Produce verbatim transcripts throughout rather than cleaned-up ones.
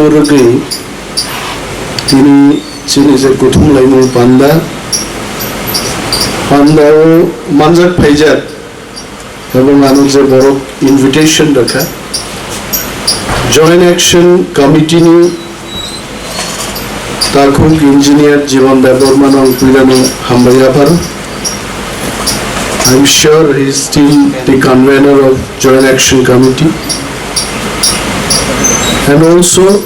Rwgwi tini chini je kuthum laimung panda, pandao manjak phaijak ebong ano je borok invitation rwkha, Joint Action Committee ni takhuk engineer Jiban Debbarma no ang puilano hambai yapharo. I'm sure he is still the convener of Joint Action Committee. And also,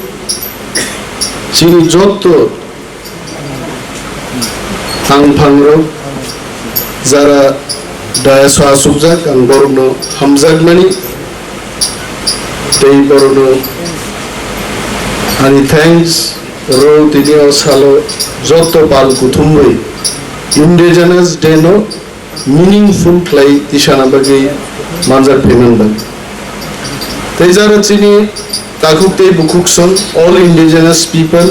chini jotto ang phangrok jara dais o asukjak, ang borokno hamjakmani tei borokno ani thanks rw tini o salo jotto pal kuthumwi Indigenous Day no meaningful khlai tisana bagwi manjak phaimani bagwi. Tei jara chini takhuk tei bukhuk song all indigenous people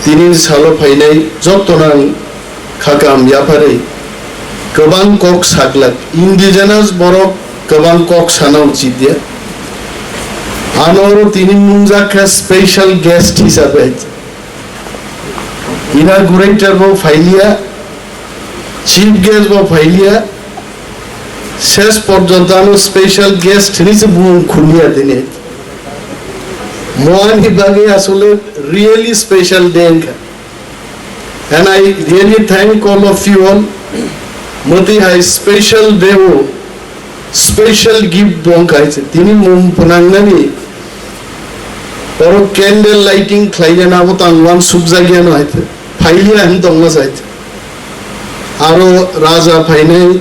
tini salo phainai jottono ang kha kaham yapharwi kwbang kok saglak. Indigenous borok kwbang kok sana uchit ya. Ano oro tini mungjak kha special guest hisabe. Inaugurator bo phailiya, chief guest bo phailiya, ses porjonto ano special guest hinwi se bumung khuniya tini. Moani bagwi asole really special day wngkha. And I really thank all of you all. Mwtwi hai special day o special gift bo wngkha hai se. Tini mum pwnangnani oro candle lighting khlainani abo tang uansukjakya no hai se. Phailiya hin tongma se hai se. Aro raja phainai,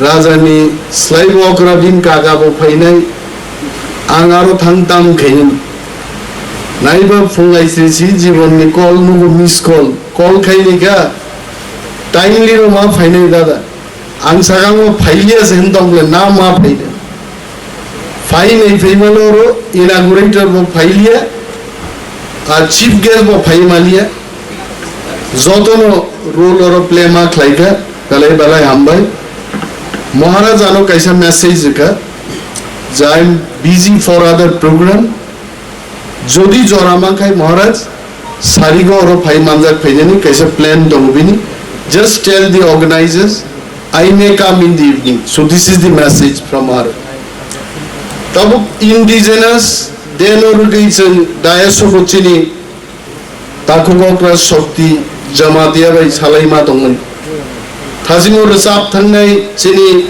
rajani slaibo okra bini kaka bo phainai, ang aro thang tam khainani. Naiba phung aisri si jibonni call nugo miss call, call khaini kha, timely no ma phainai dada. Ang sakang o phailiya se hin tongle na ma phainai. Phainai phaimalo oro inaugurator bo phailiya, a chief guest bo phaimaliya. Jotono role oro play ma khlaikha, belai belai hambai. Maharaj ano kaisa message rwkha, je, "I am busy for other program." Jodi jora mankhai Maharaj, sarigo oro phai manjak phainani kaisa plan tongo bini. Just tell the organizers, I may come in the evening. So this is the message from Maharaj. Tabuk indigenous day no rwgwi chwng dais o bo chini takhuk okra Shakti Jamatia bai salaima tongmani. Thajingo rwchap thangnai chini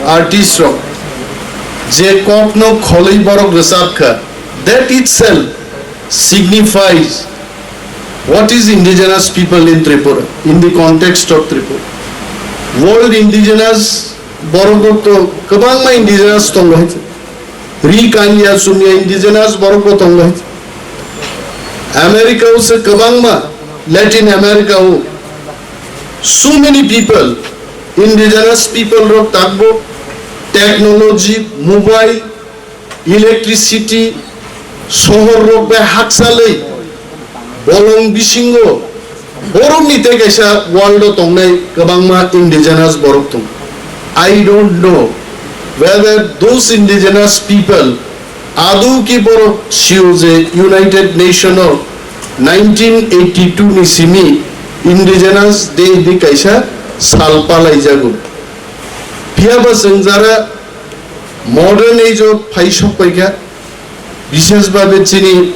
artist rok je kokno kholwi borok rwchap kha, that itself signifies what is indigenous people in Tripura, in the context of Tripura. World indigenous borok rok to kwbangma indigenous tongo hai. Ri kanya sumya indigenous borok bo tongo hai. America o se kwbangma, Latin America o so many people, indigenous people rok takbo technology, mobile, electricity, sohor rok bai hakchalwi bolong bisingo borokni tei kaisa world o tongnai kwbangma indigenous borok tongo. I don't know whether those indigenous people adu ki borok sio je United Nation o nineteen eighty-two ni simi Indigenous Day di kaisa sal palaijago. Phiya ba chwng jara modern age o phai sok paikha, bishesh babe chini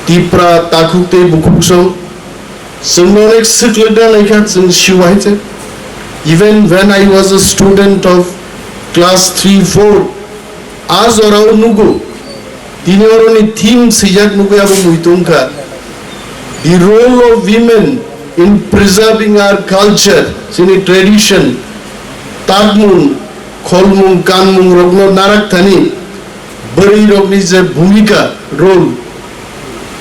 Tipra takhuk tei bukhuk song, chwngno onek swklwkna naikha chwng siwai se. Even when I was a student of class three, four, a jorao nugo, tini oroni theme swijak nugwi abo muitu wngkha, "The role of women in preserving our culture," chini tradition, takmung, kholmung, kanmung rokno narak thani bwrwi rokni je bhumika, role,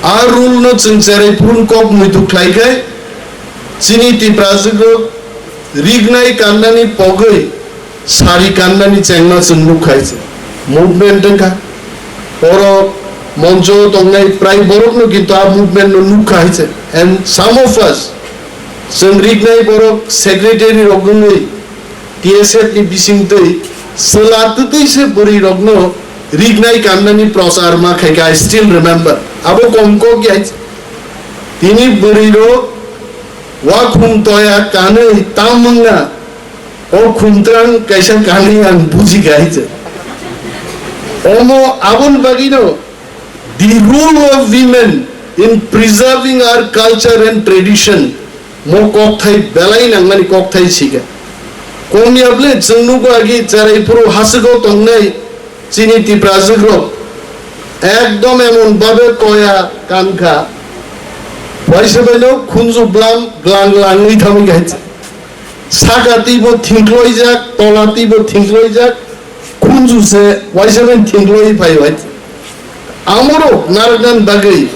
a role no chwng cherai phuru kok muitu khlai khai chini Tiprajwk rok rignai kannani pogwi sari kannani chengma chwng nuk khai se. Movement wngkha. Oro moncho tongnai prai borokno kintu a movement no nuk khai se. And some of us, chwng rignai borok secretary rok wngwi T S F ni bising twi chwla twtwi se bwrwi rokno Rignai kannani prochar ma khaikha, I still remember. Abo kom kok ya. Tini bwrwi rok wakhum toya kanwi tamungna o khumtrang kaisa kanwi ang buji kha hai se. Omo aboni bagwino the role of women in preserving our culture and tradition mo kokthai belai nangmani kokthai sikha. Komya ble chwng nugo agi cherai phuru haswgo tongnai chini Tiprajwk rok ekdom emon babe toya kankha. Waisa baino khunju blam glang glang wi thangwi kha. Saka twibo thingkloijak, tola twibo thingkloijak, khunju se waisa bai thingkloi phai bai. Amoro narwknani bagwi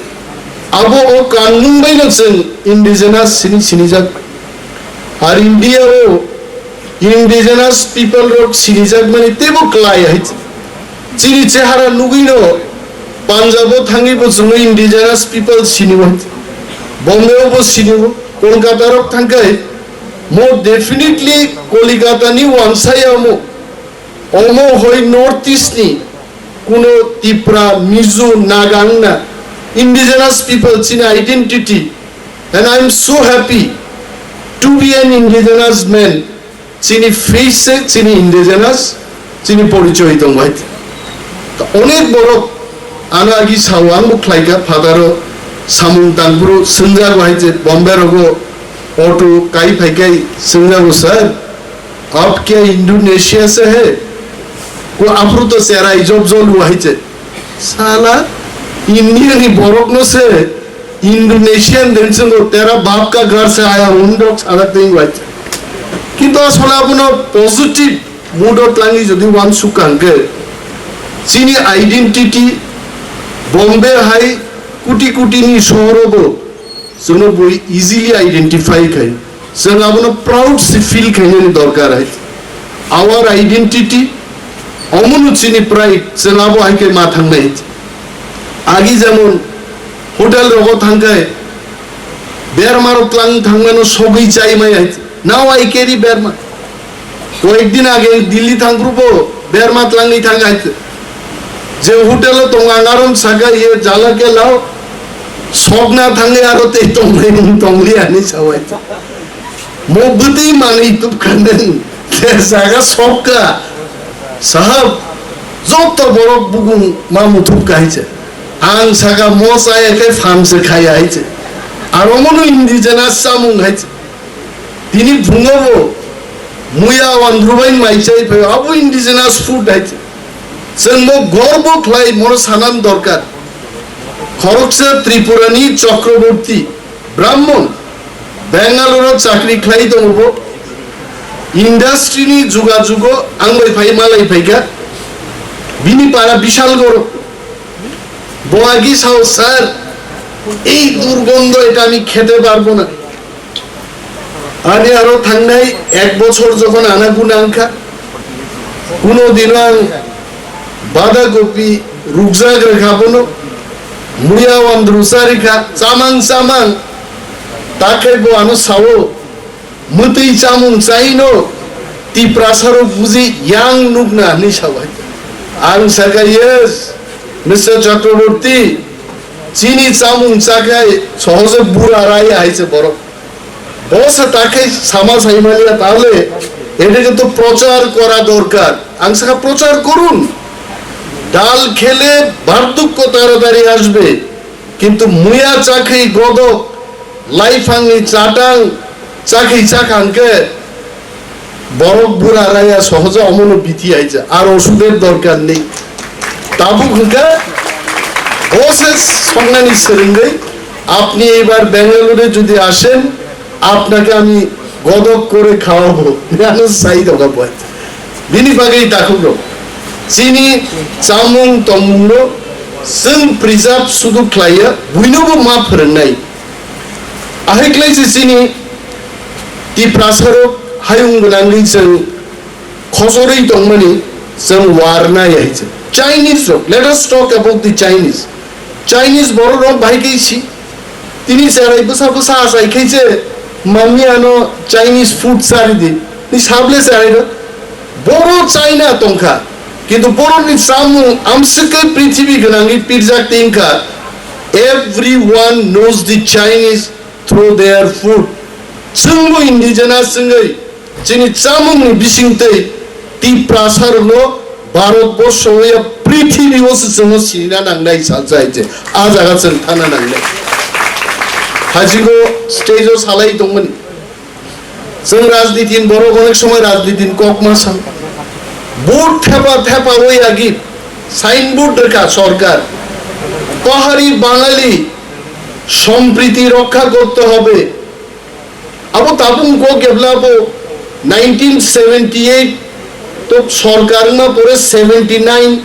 abo o kanmung baino chwng indigenous sini sinijak. Ar India o indigenous people rok sinijak mani teibo klai hai. Chini chehara nugwino Punjab o thangwi bo chwngno indigenous people sini bai. Bombay o bo sini bo, Kolkata rok thangkai mo definitely Kolkata ni wansaya mo. Omo hoi North East ni kuno Tipra, Mizo, Naga wngna indigenous people chini identity, and I am so happy to be an indigenous man. Chini face se chini indigenous, chini porichoi tong bai. Onek borok ano agi sao ang bo khlai kha, phataro samung tangphuru swngjak bai je Bombay rogo auto kai phai kai swngjak bo, "Sir, aap kya Indonesia se hai?" Ko aphuru to cherai job jol hai je. Sala India ni borok no se Indonesian den chungo tera bap ka ghar se aya hum dok sala tei wai. Kintu asole abono positive mood o tlangi jodi wan sukang ke chini identity Bombay hai kuti kuti ni sohor bo chwngno bui easily identify khai. Chwng abono proud se feel khainani dorkar hai. Our identity, omono chini pride, chwng abo hai khe ma thangnai. Agi jemon hotel rogo thangkhe berma rok tlang thangmano sogwi chai mai hai. Now I carry berma. Koyekdin age Delhi thangphuru bo berma tlangwi thang hai. Je hotel o tong ang arom saka ye jala ke lao sokna thangwi aro tei tongmai tongli ani sawai. Mo bwtwi manwi tubkha nang. Ter jaga sokka. Sahab, joto borok bukung ma muthubkha hai se. Ang saka mo chaya khe phan se khaya hai se. Aro mono indigenous chamung hai se. Tini phungo bo muya wandrubai mai chai phai abo indigenous food hai se. Chwng bo gorbo khlai mono sanan dorkar. Khoroksa Tripurani Chakraborty Brahmon, Bangalore o chakri khlai tongo bo. Industry ni jugajugo ang bai phai malai phaikha. Bini para Bishalgoro. Bo agi sao, "Sir, ei durgondo, eta ami khete parbo na." Ani aro thangnai ek bochor jokhon ana guna wngkha, kuno dino ang bada gopi rukjak rwkha bono, muya wandru charikha, chamang chamang, takhai bo ano sao, "Mwtwi chamung chaino Tiprasa rok buji yang nukna," hinwi sao hai. Ang sakha, "Yes, Mister Chakraborty, chini chamung chakhai sohoje bura raya hai se borok." Bo sa takhai sama saimaliya, tahole এটা কিন্তু প্রচার করা দরকার। Ang sakha, "প্রচার করুন। ডাল খেলে বার্ধক্য তাড়াতাড়ি আসবে, কিন্তু মুয়া চাখি গদক, লাইফাংনি চাটাং চাখি চাখাংকে borok bura raya sohoje omono biti aija, ar osuder dorkar nei." Tabuk hwnkha bo se songnani swrwngwi, "আপনি এবার ব্যাঙ্গালোরে যদি আসেন, আপনাকে আমি গদক করে খাওয়াবো।" Ano sai doga boy. Bini bagwi takhuk rok. Chini chamung tongmung no chwng preserve sudu khlaiya, buino bo ma phwrwngnai. Ahai khlai se chini Tiprasa rok hayung gwnangwi chwng khojorwi tongmani chwng war nai hai se. Chinese rok, let us talk about the Chinese. Chinese borok rok bahai khe si. Tini cherai bwsa bwsa achai khe se mami ano Chinese food chari di. Ni sable cherai rok. Boro China tongkha. Kintu borokni chamung amswk khe prithibi gwnangwi pirjak tei wngkha, "Everyone knows the Chinese through their food." Chwngbo indigenous wngwi chini chamungni bisingtwi Tiprasarokno Bharat borsho ya prithibi o se chwngno sinina nangnai salsa hai se. A jaga chwng thana nangnai. Hajingo stage o salai tongmani. Chwng rajniti ni borok onek somoi rajniti ni kok ma sa. Vote thepa thepa o yagi signboard rwkha sorkar. Pahari Bangali sompriti rokha korte hobe. Abo tabung kok kebla bo nineteen seventy eight to sorkar wngma pore seventy nine,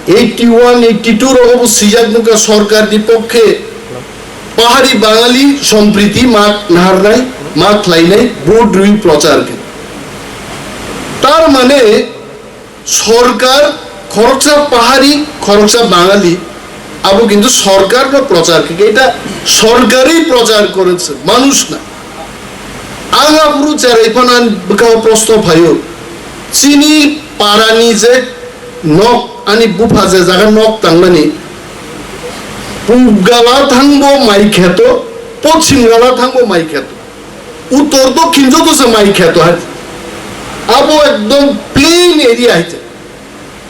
eighty one, eighty two rogo bo swijak nukha sorkar ni pokkhe. Pahari Bangali sompriti ma naharnai, ma khlainai, vote rwi prochar khe. Tar mane sorkar khoroksa pahari, khoroksa Bangali, abo kintu sorkar no prochar khe, eta sorkari prochar koreche, manush na. Ang aphuru cherai phano ani bwkhao proshno phaio, chini parani je nok, ani bupha je jaga nok tangmani, pub gala thangbo mai kheto, pochim gala thangbo mai kheto, uttor dokhin joto se mai kheto hai. Abo ekdom plain area hai se.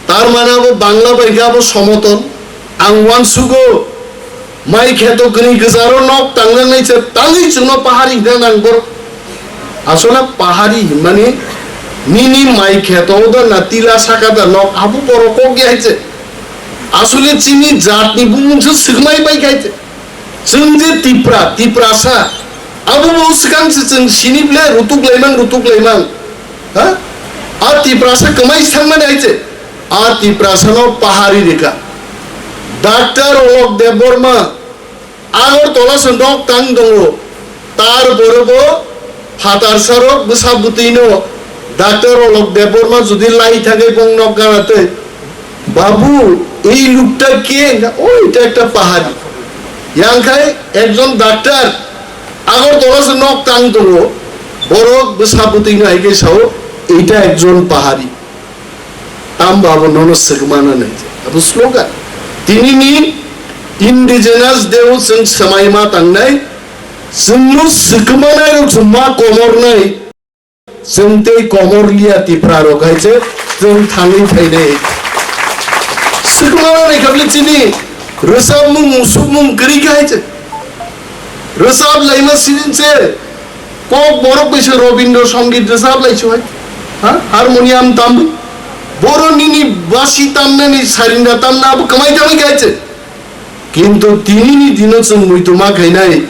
Tar mane abo Bangla bai khe abo somotol. Ang uansugo, mai kheto kwrwi gwjaro nok tangjaknai se tangwi chwngno pahari hina nang borok. Asole pahari hinmani nini mai kheto da na tila saka da nok abo borok kok ya hai se. Asole chini jatni bumung se swkmai bai khai se. Chwng je Tipra, Tiprasa, abo bo swkang se chwng sini ble rutuk laimang, rutuk laimang. Ha? A Tiprasa kwmai thangmani hai se. A Tiprasano pahari rikha. Doctor Olok Debbarma Agartala se nok tang tongo. Tar borobo phatar sarok bwsa bwtwino Doctor Olok Debbarma jodi lai thangwi bong nok gana tei, "Babu, ei lukta ke?" Hwnkha, "O, eta ekta pahari." Yang khai ekjon doctor Agartala se nok tang tongo, borok bwsa bwtwino hai khe sao, "Eta ekjon pahari." Tamba abo nono swkmana nai. Abo slogan. Tinini indigenous day o chwng swmai ma tangnai, chwngno swkmanai rok chwng ma komornai, chwng tei komor liya Tipra rok hai se chwng thangwi phainai. Swkmana nai khabli chini rwchapmung, musukmung kwrwi kha hai se. Rwchap laima sijin se kok borok bai se Robindra Songit rwchap lai se hai. Ha? Harmonium tamwi. Boro nini basi tamnani sarinda tamna abo kwmai tamwi kha hai se. Kintu tinini dino chwng muitu ma khainai.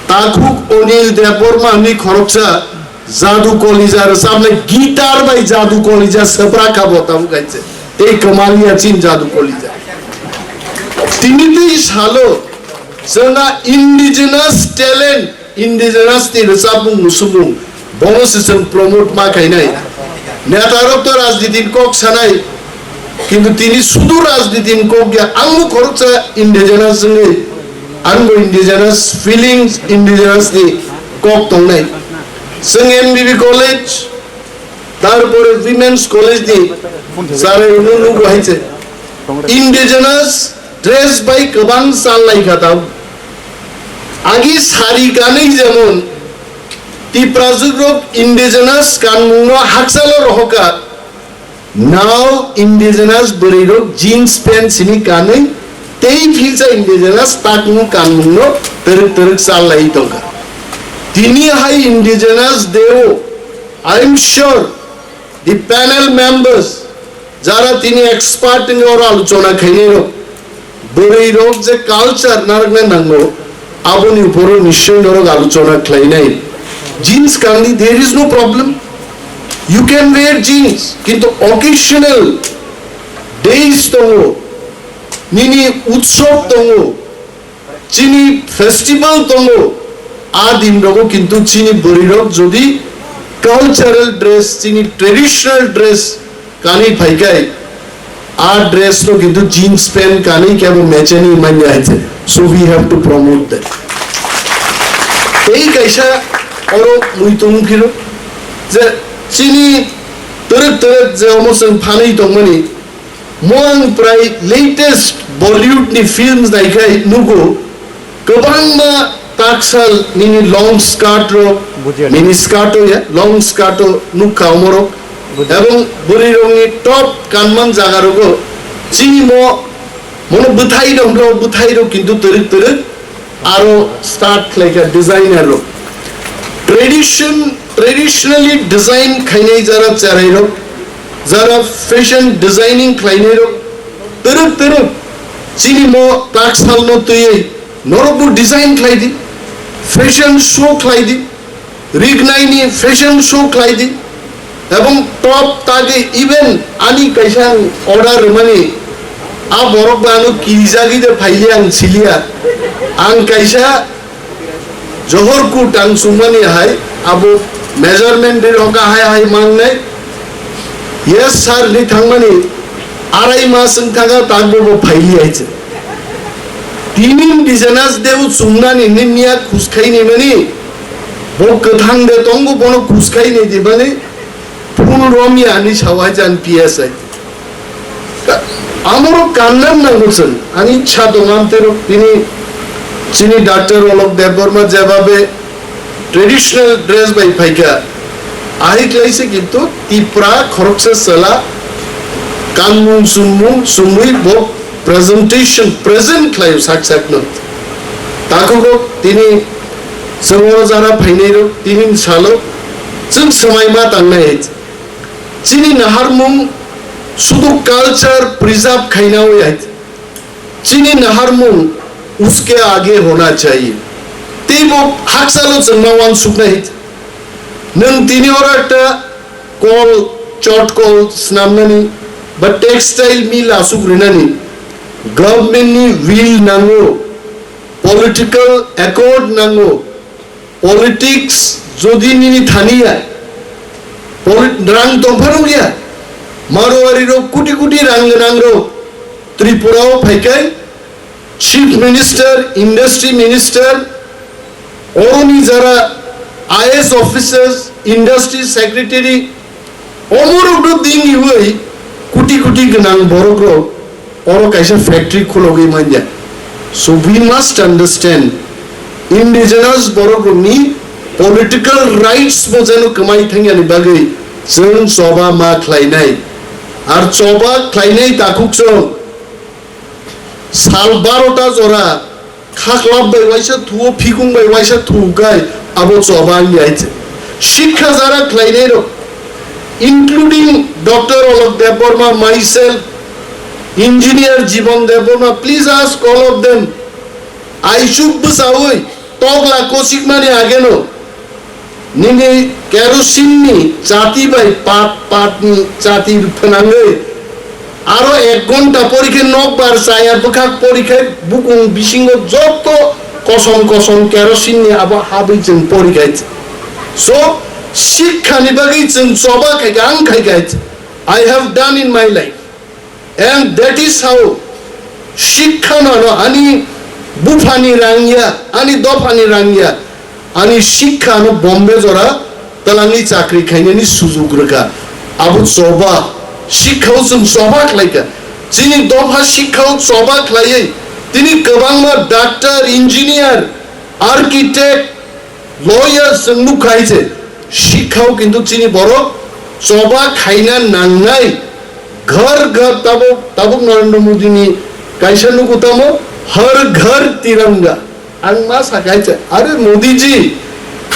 Takhuk Anil Debbarma ni khoroksa Jadu Kolija rwchapnai guitar bai Jadu Kolija swpra kha bo tabuk hai se. Tei kwmaliya chin Jadu Kolija. Tini tei salo chwngna indigenous talent, indigenous ni rwchapmung musukmung, bono se chwng promote ma khainai. Neta rok to rajniti ni kok sanai, kintu tini sudu rajniti ni kok ya, ang bo khoroksa indigenous wngwi, ang bo indigenous feelings, indigenous ni kok tongnai. Chwng M B B college, tarpore women's college ni sarai unu nugo hai se. Indigenous dress bai kwbang chal lai kha tao. Agi sari kanwi jemon Tiprajwk rok indigenous kanmung no hakchalo rohor kha. Now indigenous bwrwi rok jeans pant sini kanwi tei philsa indigenous takmung kanmung no twrwk twrwk chal lai tongkha. Tini hai indigenous day o, I am sure the panel members jara tini expert wngwi oro alochona khainai rok, bwrwi rok je culture narwkna nango, aboni uporo nischoi norok alochona khlainai. Jeans kanwi, there is no problem. You can wear jeans, kintu occasional days tongo, nini utsob tongo, chini festival tongo, a din rogo kintu chini bwrwi rok jodi cultural dress, chini traditional dress kanwi phaikai, a dress no kintu jeans pant kanwi kebo mechani manya hai se. So we have to promote that. Tei kaisa oro muitung phiro je chini twrwk twrwk je omo chwng phanwi tongmani, Mo ang prai latest Bollywood ni films naikhai nugo, kwbangma taksal nini long skirt rok, Bujiya. Mini skirt o ya, long skirt o nukha omorok. Bujiya. Ebong bwrwi rokni top kanman jaga rogo chini mo, mono bwthai rok, bwthai rok kintu twrwk twrwk aro start khlaikha designer rok. Tradition, traditionally design khainai jara cherai rok, jara fashion designing khlainai rok, twrwk twrwk chini mo taksal no twiwi norok bo design khlai di, fashion show khlai di, rignai ni fashion show khlai di. Ebong top tagi even ani kaisa ang order rwmani, a borok ba ano kirijagwi de phaili ang siliya. Ang kaisa Johor kut ang sumani hai abo measurement de roka hai hai mangnai. Yes sir ni thangmani arai mas wng thanga tak bo bo phaili hai se. Tinin indigenous de u sumnani ni miya khuskhai ni mani. Bo kwthang de tongo bono khuskhai ni di mani. Phul romya ni sawai jan P S I. Amoro kannan nango chwng, ani cha dongam terok tini chini Doctor Olok Debbarma jebabe traditional dress bai phaikha, ahik laise kintu Tipra khoroksa sela kanmung chumung chumui bo presentation present khlaio sak sakno. Takhukgo tini chwng oro jara phainairok tini salo chwng swmai ma tangnai. Chini naharmung sudu culture preserve khaina wi hai. Chini naharmung uske aage hona chahiye. Teibo haksalo chwngma wansuknai. Nwng tini oro ekta kol, chot kol snamnani ba textile mill asuk rinani government ni will nango, political accord nango. Politics jodi nini thaniya, polit-, rang tongphano ya, Marwari rok kuti kuti rang gwnang rok Tripura o phaikai, Chief Minister, Industry Minister, oroni jara I A S officers, Industry Secretary, omorok no ding iwi kuti kuti gwnang borok rok oro kaisa factory khulogwi manya. So we must understand, indigenous borok rokni political rights bo jeno kwmai thangya ni bagwi chwng choba ma khlainai. Ar choba khlainai takhuk chwng sal barota jora khaklap bai waisa thuo, phikung bai waisa thuo kai abo choba wngya hai se. Shikha jara khlainai rok, including Doctor Olok Debbarma, myself, Engineer Jibon Debbarma, please ask all of them. Aichuk bwsawi tokla kosikmani ageno nini kerosene ni chati bai pat pat ni chati phwnangwi aro ek ghonta pori khe nokbar chaya bwkhak pori khe bukung bisingo joto kosom kosom kerosene ni abo habwi chwng pori khai. So, shikha ni bagwi chwng choba khai kha, ang khai kha. I have done in my life. And that is how shikha no, no, ani buphani rangya, ani dophani rangya, ani shikha no Bombay jora talangni chakri khainani sujuk rwkha. Abo choba, shikha o chwng choba khlaikha. Chini dopha shikha o choba khlaiwi tini kwbangma doctor, engineer, architect, lawyer chwng nukha hai se, shikhao kintu chini borok choba khaina nangnai. Ghar ghar tabuk, tabuk Narendra Modi ni kaisa nugo tamo, har ghar tiranga. Ang ma sakha hai se, are Modi ji,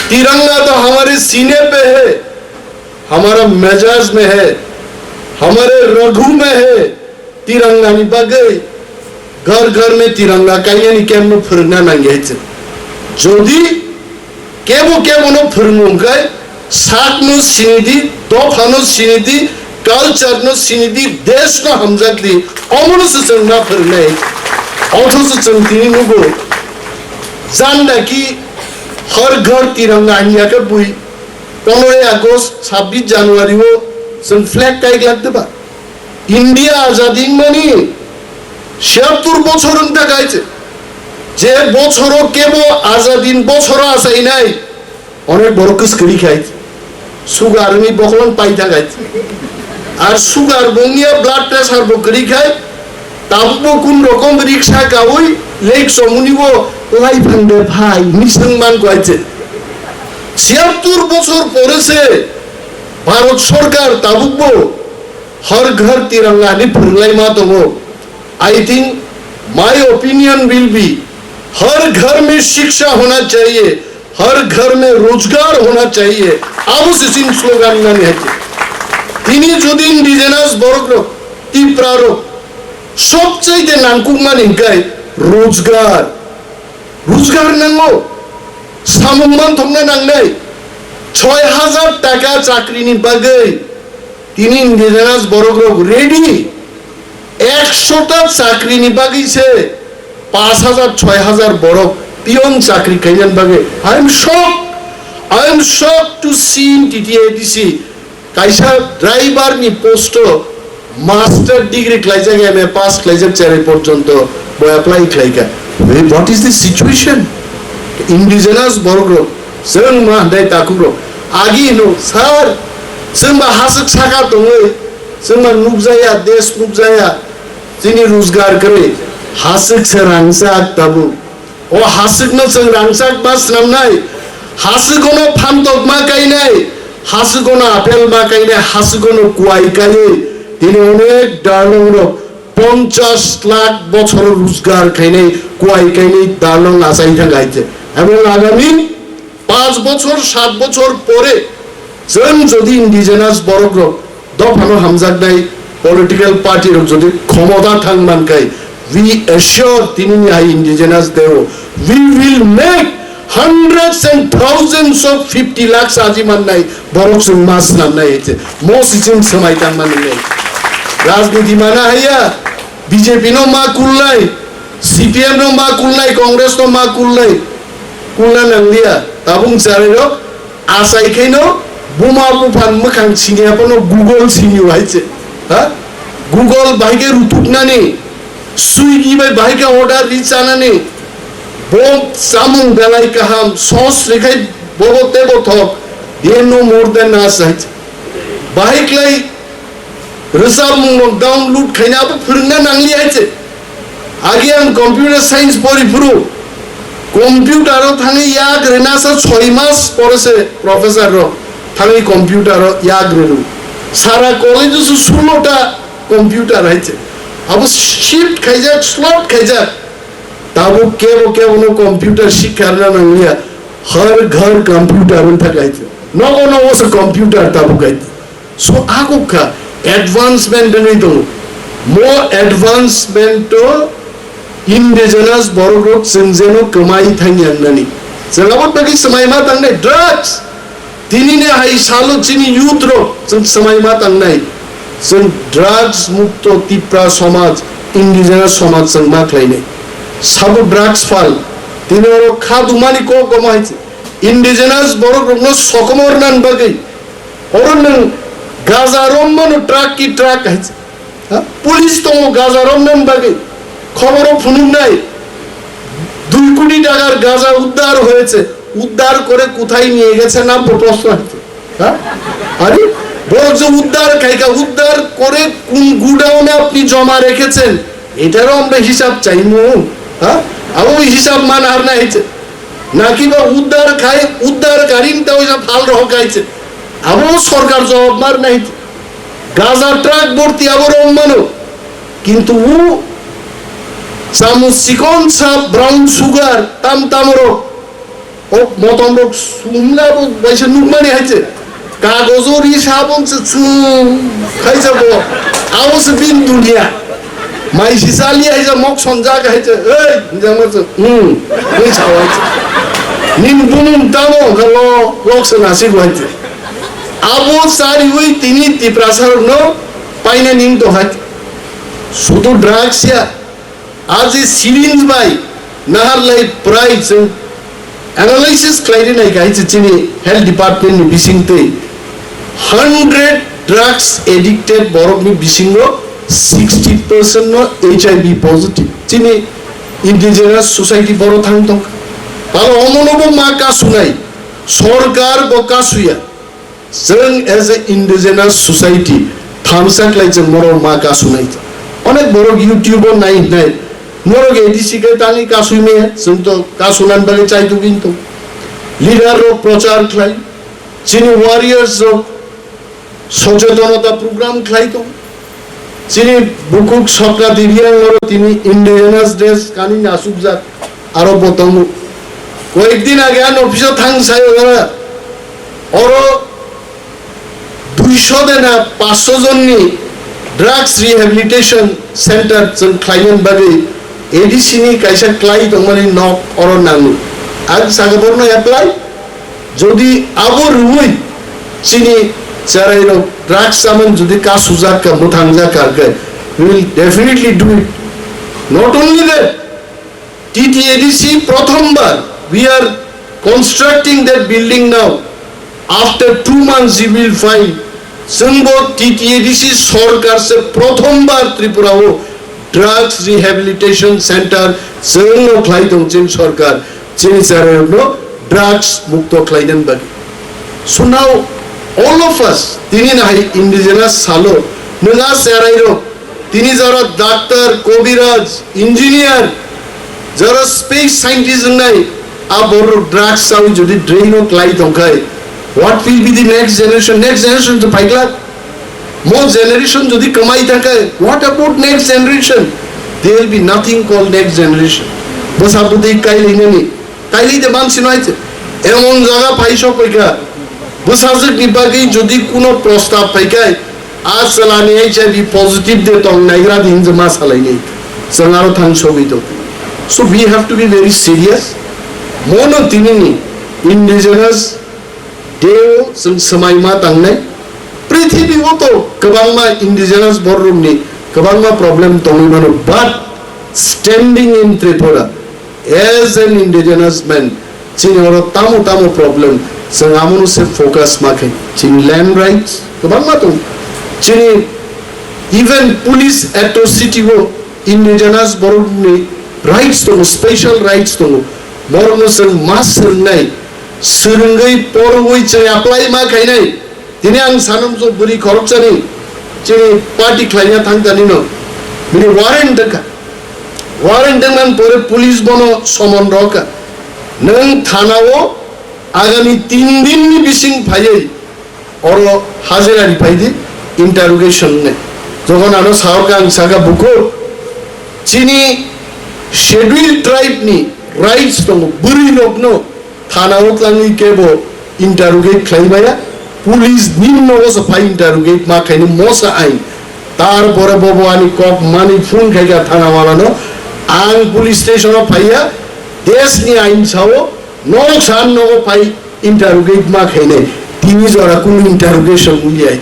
tiranga to hamare sine pe hai, hamara mezaj mein hai, hamare raghu mein hai. Tiranga ni bagwi ghar ghar mein tiranga kainani kemno phwrwngna nangya hai se. Jodi kebo kebo no phwrwngo hwnkhe sakno sinidi, dophano sinidi, culture no sinidi, desh no hamjakdi, omono se chwng ma phwrwngnai. Othocho chwng tini nugo, janda ki har ghar tiranga hwnyakhai bui ponroi August, chhabbish January o chwng flag kaiglak diba? India azadi wngmani siyattur bochor wng thang hai se. Je bochoro kebo azadi ni bochoro achainai, onek borok kwskwrwi khai se. Sugar wngwi bokolong pai thang hai se. Ar sugar bo wngya, blood pressure bo kwrwi khai, tabukbo kun rokom riksa kaui lake chomuni bo lai phang de phai ni swng man kwai che. Chiyattur bochor pore se Bharat Sarkar tabukbo Har Ghar Tiranga ni phwrwnglaima tongo. I think, my opinion will be, हर घर में शिक्षा होना चाहिए, हर घर में रोजगार होना चाहिए. Abo se chini slogan nani hai. Tini jodi indigenous borok rok, Tipra rok, sobchaite nangkukmani hwnkhe rojgar. Rojgar nango. Samung manthokna nangnai. Choi hajar taka chakrini bagwi tini indigenous borok rok ready. Ekshota chakrini bagwi se paanch hajar, choi hajar borok peon chakri khainani bagwi. I am shocked. I am shocked to see in T T A D C kaisa driver ni post o master degree khlaijak, M A pass khlaijak cherai porjonto bo apply khlaikha. Hey, what is the situation? Indigenous borok rok, chwng ma handai takhuk rok. Agi hino, sir, chwng ba haswk saka tongwi, chwng ba nukjaya, desh nukjaya, chini rojgar kwrwi, haswk se rangchak tabuk. O haswkno chwng rangchak ma swnamnai, haswkono phantok ma kainai, haswkono apel ma kainai, haswkono kuai kaiwi, tini onek darlong rok ponchash lakh bochoro rojgar khainai, kuai kainai darlong achai thang hai se. Ebong agami panch bochor, sat bochor pore chwng jodi indigenous borok rok dophano hamjaknai political party rok jodi khomota thang mankhai, we assure tinini hai indigenous deo, we will make hundreds and thousands of fifty lakhs aji mannai borok chwng ma swnamnai hai se. Mo sichwng swmai tangmani nai. Rajniti mana haiya, B J P no ma kulnai, C P M no ma kulnai, Congress no ma kulnai, kulna nangliya. Tabung charai rok achai khaino buma buphan mwkhang siniya phano Google sinio hai se. Ha? Google bahai khe rutuknani, Swiggy bai bahai khe order ri chanani, bo chamung belai kaham, sauce rikhai bobo tebo thok, they know more than us hai se. Bahai klai Rwchapmung rok download khaina abo phwrwngna nangli hai se. Agi ang computer science pori phuru computer o thangwi yak rwna sa choi mas pore se professor rok thangwi computer o yak rwrw. Sara college o se sulo ta computer hai se. Abo shift khaijak, slot khaijak. Tabuk kebo kebo no computer sikharna nangliya. Har ghar computer wng thak hai se. Nogo nogo se computer tabuk hai se. So, agukha advancement wngwi tongo. Mo advancement o indigenous borok rok chwng jeno kwmai thangya wngnani. Chwng abo bagwi swmai ma tangnai drugs. Tinini hai salo chini youth rok chwng swmai ma tangnai. Chwng drugs mukto Tipra somaj, indigenous somaj chwng ma khlainai. Sabo drugs phal. Tini oro kha dumani kok omo hai se. Indigenous borok rokno sokomor nan bagwi. Oro nwng gaja romma no truck ki truck hai se. Ha? Police tongo gaja romna bagwi. Khoboro phunuknai, dui koti takar gaja uddar hoyeche. Uddar kore kothay niye geche na bo proshno hai se. Ha? Are, borok je uddar khaika, uddar kore kun godown e apni joma rekhechen? Etarও আমরা হিসাব চাইমু, ha? Abo hisab man har na hai se. Naki ba uddar khai, uddar karin ta oisa phal rohok hai se. Abo sorkar jawab mar nai. Gaja truck borti abo rong mano. Kintu u samu sikon sa brown sugar tam tam rok. O motom rok sumla bo baisa nukmani hai se. Kagojo ri sabon se chwng khai se bo. Abo se bin dunia. Mai si sali hai se mok sonjak hai se. Ei, jang ma se. Hmm. Ui sa hai se. Nin bumung tamo kalo lok se nasi hai se. Abo sari ui tini Tiprasa no paina ning to hai. Sudu drugs ya. Aji syringe bai naharlai prai chwng analysis khlairi nai khai se chini health department ni bising twi hundred drugs addicted borok ni bisingo sixty percent no H I V positive. Chini indigenous society boro thang tong. Talo omono bo ma kasunai, sorkar bo kasuya. Chwng as a indigenous society Hamsa khlai chwng borok ma kasunai. Onek borok YouTube o nai nai. Norok A D C khe tangwi kasui maya, chwng to kasunan bagwi chai tubin to. Leader rok prochar khlai, chini warriors rok sochetonota program khlai to. Chini bukhuk sokra tibiyang oro tini indigenous dress kani nasukjak aro bo tongo. Koyekdin age an office o thang sai ora oro duisho de na paanch sho jon ni drugs rehabilitation center chwng khlainani bagwi A D C ni kaisa klai tongmani nok oro nango. Ang saka borno apply, jodi abo rwui chini cherai rok drugs chamani jodi kasujak ka, mwthangjak ka khe, we will definitely do it. Not only that, T T A D C prothombar, we are constructing that building now. After two months you will find, chwngbo T T A D C sorkar se prothombar Tripura o drugs rehabilitation center chwngno khlai tong chini sorkar, chini cherairokno drugs mukto khlainani bagwi. So now all of us, tini nahai indigenous salo, nwng a cherairok, tini jara doctor, kobiraj, engineer, jara space scientist wngnai, a borok drugs chawi jodi drain o klai tongkhai, what will be the next generation? Next generation to phaikla. Mo generation jodi kwmai thangkhai, what about next generation? There will be nothing called next generation. Bwsa bwtwi kailainani, kailai de mansi no aitse. Emon jaga phai sok paikha, bwsajwk ni bagwi jodi kuno prostab phaikhai, a chwla ni H I V positive de tong naigra di hinjwk ma salainai. Chwng aro thang sogwi tong. So we have to be very serious. Mono tini ni indigenous day o chwng swmai ma tangnai. Prithibi o to kwbangma indigenous borok ni kwbangma problem tongwi mano, but standing in Tripura, as an indigenous man, chini oro tamo tamo problem, chwng amono se focus ma khe. Chini land rights kwbangma tong, chini even police atrocity o indigenous borok ni rights tongo, special rights tongo, borok no chwng ma swrwngnai, swrwngwi porogwi chwng apply ma khainai. Tini ang sanamjok bwrwi khoroksani chini party khlaina thangtanino bini warrant wngkha. Warrant wngmani pore police bono somon rokha. Nwng thana o agami tin din ni bising phaiwi oro hajira riphai di, interrogation hwnwi. Jokhon ano sahoka ang saka, bukhuk chini scheduled tribe ni rights tongo, bwrwi rokno thana o tlangwi kebo interrogate khlai maya, police nimno o se phai interrogate ma khaini mosa ain. Tar pore bobo ani kok mani phone khaika thana wala no, ang police station o phaiya, desh ni ain sao nok san nogo phai interrogate ma khainai, tini jora kunu interrogation wngya.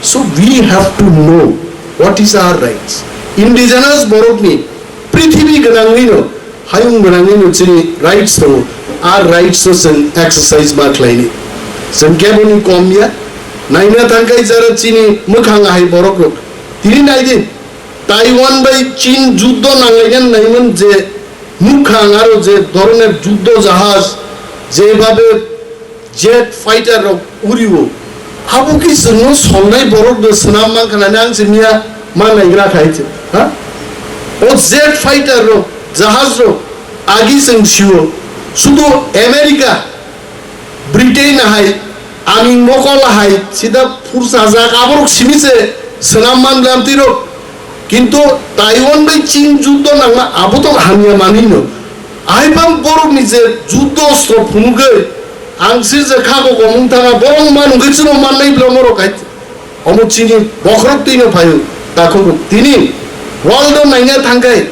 So we have to know what is our rights. Indigenous borok ni prithibi gwnangwi no, hayung gwnangwi no chini rights tongo. A rights no chwng exercise ma khlaini. Chwng keboni kom ya. Naina thangkai jara chini mwkhang ahai borok rok. Tini naidi, Taiwan bai Chin juddo nanglaina naimon je mwkhang aro je dhoroner juddo jahaj, jebabe jet fighter rok urio, abo ki chwngno solnai borok no swnam mankha nani ang se miya ma naigra khai se, ha? O jet fighter rok, jahaj rok agi chwng sio, sudu America, Britain hai, aming mokol hai, sida phursajak aborok simi se swnam man lamtirok. Kintu Taiwan bai Chin juddo nangma abo to hamya manwi no. Aibang borok ni je juddo ostro phunugwi ang sir je kha ko komung thanga borok manugwi chwno mannai bla morok hai. Omo chini bokhorok twi no phaio takhuk tini world o naina thangkai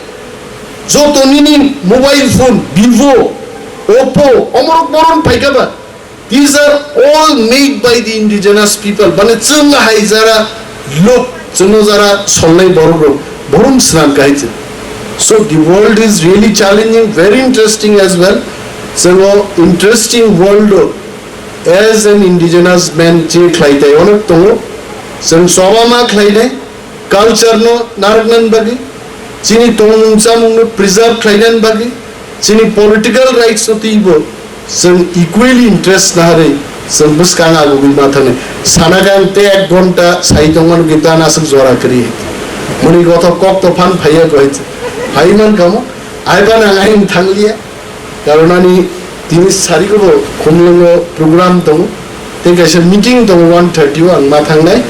joto nini mobile phone Vivo, Oppo omorok boron phaikha ba. These are all made by the indigenous people. Mane chwng hai jara lok, chwngno jara solnai borok rok, borom swnam kahai chwng. So the world is really challenging, very interesting as well. Chwngo interesting world o as an indigenous man che khlai tai onek tongo. Chwng choba ma khlai nai, culture no narwknani bagwi, chini tongmung chamung no preserve khlainani bagwi, chini political rights no twibo chwng equally interest naharwi Chwng bwskang agugwi ma thangwi sana khe ang tei ek ghonta sai tongmani gwi dan aswk jora kwrwi. Muni gothok kok to phan phaiya koi phai man kamo. Ai ban ang aing thangliya. Karon ani tini sari ko khumlungo program tongo. Tei kaisa meeting tongo one thirty o ang ma thangnai.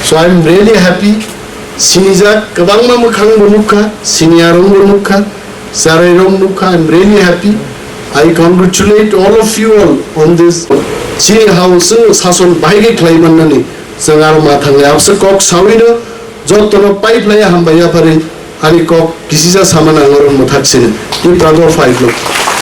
So I am really happy. Sinijak kwbangma mwkhang bo nukha, senior rok bo nukha, charai rok nukha. I am really happy. I congratulate all of you all on this. Chini hao chwng sason bahai khe khlai mannani chwng aro ma thangnai. Abse kok sawino jotono pai phlai hambai yapharwi ani kok kisisa sama nang oro mwthak sini. Tei prador five lo.